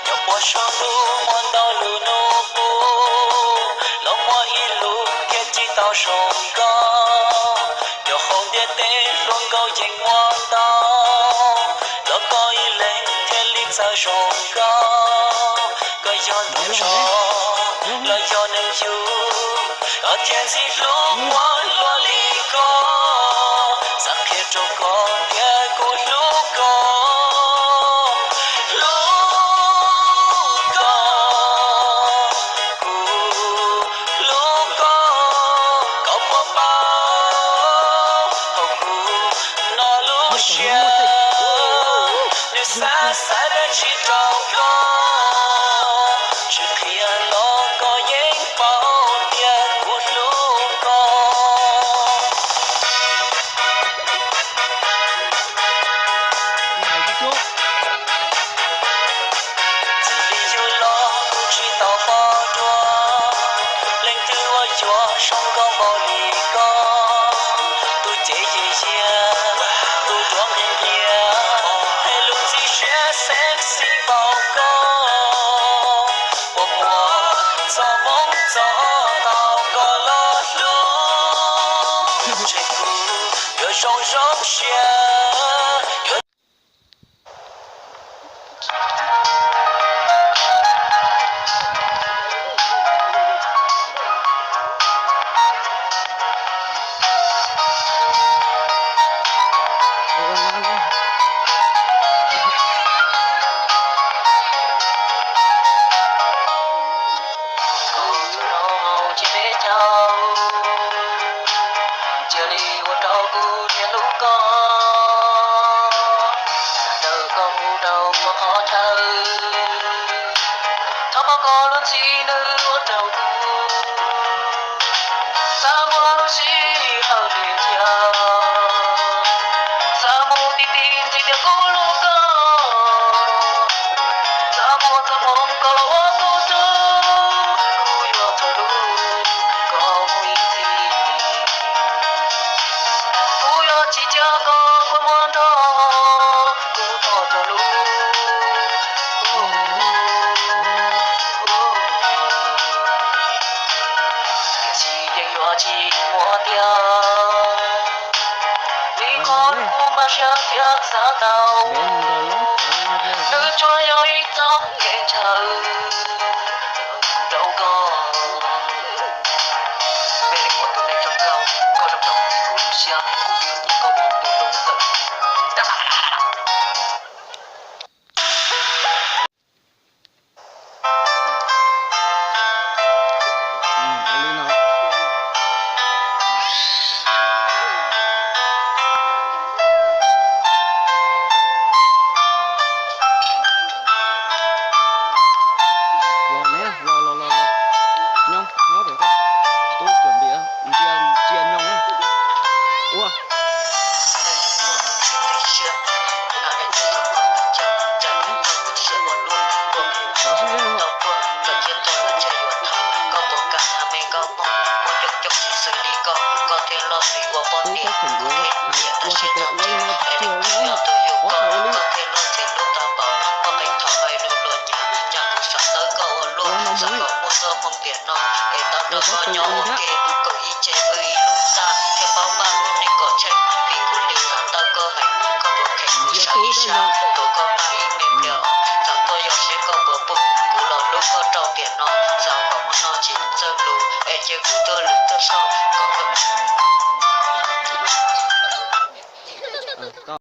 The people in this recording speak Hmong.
Nyob puag saum ntuj muaj ntau lub nub qub, los muaj ib lub thiaj tsis tau zoo nkauj. Nyob hauv ntiaj teb hluas nkauj yeej muaj ntau, los koj ib leeg thiaj li txawj zoo nkauj. Koj yog tus zoo los yog neeg yug, koj thiaj ntxim hlub muaj luaj li koj. Xav qhia rau koj tias kuv hlub koj, hlub koj, kuv hlub koj, koj puas paub hauv kuv no lub siab. Nws xav xav dab tsi rau koj, tsis qhia los koj yeej paub tias kuv hlub koj. Txij li yug los kuv tsis tau pom dua leej twg uas yuav zoo nkauj npaum li koj. Tus cev yig yiag, tus duab nqhis nqiag, hais lus ntxim siab sexy npaum koj. Puas muaj txoj hmoov txog tau koj los hlub, ntshe kuv yuav zoo zoo siab. Cia li ua rau kuv niaj hnub koj, sawv daws koj mus rau puag qhov chaw, thov pab koj lub txim nws ua rau kuv xav muaj lub sij hawm li thiab, xav mus ti ti ntxiv tias kuv hlub koj, xav muaj txoj hmoov koj los ua kuv tub, kuv yuav txhua lub koj mus ib txhis. Kuv yuav tsis cia koj kua muag nrog kuv thov txhua lub. Tiam sis yeej yuav tsis muaj tiag, vim qhov kuv npaj siab thiab xav tau, nws tsuas yog ib txoj kev ntshaw rau koj. Mej leej muam tus neeg zoo nkauj, koj zoo nkauj kuv lub siab, kuv twb nyiam koj ua kuv tus hlub tawm. Los ne, los los los los. Nyob nyob pem koj. Tub cuam ntias ntsia ntsia nyob na. Ua. Tub txhob kheev ua, ua txhais tes ua li no. Ua txhais ua li no. Ua no mus. Ua txhais ua li thiab. Ntsia tub no.